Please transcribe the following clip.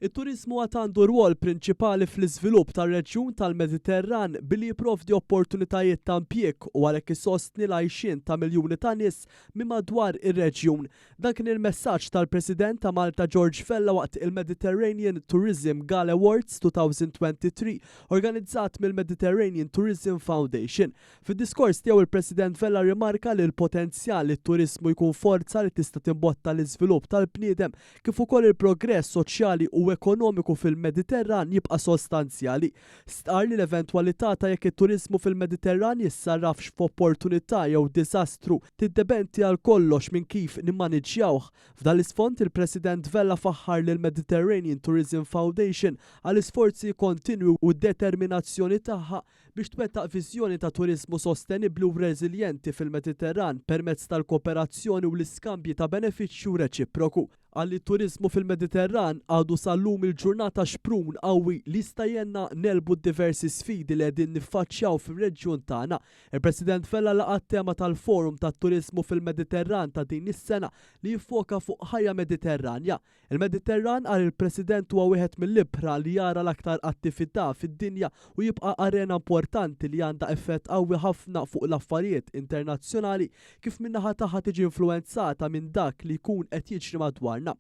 It-turiżmu għad għandu rwol prinċipali fl-iżvilupp tar-reġjun tal-Mediterran billi jipprovdi opportunitajiet ta' impjieg u għalhekk isostni l-għajxien ta' miljuni ta' nies minn madwar ir-reġjun. Dan kien il-messaġġ tal-President ta' Malta George Vella waqt il-Mediterranean Tourism Gala Awards 2023 organizzat mill-Mediterranean Tourism Foundation. Fid-diskors tiegħu il-President Vella rimarka li l-potenzjal li t-turiżmu jkun forza li tista' timbotta l-iżvilupp tal-bniedem kif ukoll il-progress soċjali u ekonomiku fil-Mediterran jibqa' sostanzjali. Stqarr li l-eventwalità ta' jekk it-turiżmu fil-Mediterran jissarrafx f'opportunità jew diżastru tiddependi għal kollox minn kif nimmaniġġjawh. F'dan l-isfond il-President Vella faħħar lil Mediterranean Tourism Foundation għal isforzi kontinwi u determinazzjoni tagħha biex twettaq viżjoni ta' turiżmu sostenibbli u reżiljenti fil-Mediterran permezz tal-kooperazzjoni u l-iskambji ta' benefiċċju reċiproku. Qal li t-turiżmu fil-Mediterran għadu sal-lum il-ġurnata xprun qawwi li jista' jgħinna negħlbu diversi sfidi li qegħdin niffaċċjaw fir-reġjun tagħna. Il-President Vella laqa' tema tal-Forum tat-Turiżmu fil-Mediterran ta' din is-sena li jiffoka fuq ħajja Mediterranja. Il-Mediterran, qal il-President, huwa wieħed mill-ibħra li jara l-aktar attività fid-dinja u jibqa' arena importanti li għandha effett qawwi ħafna fuq l-affarijiet internazzjonali kif min-naħa tagħha tiġi influenzata minn dak li jkun qed jiġri madwarna.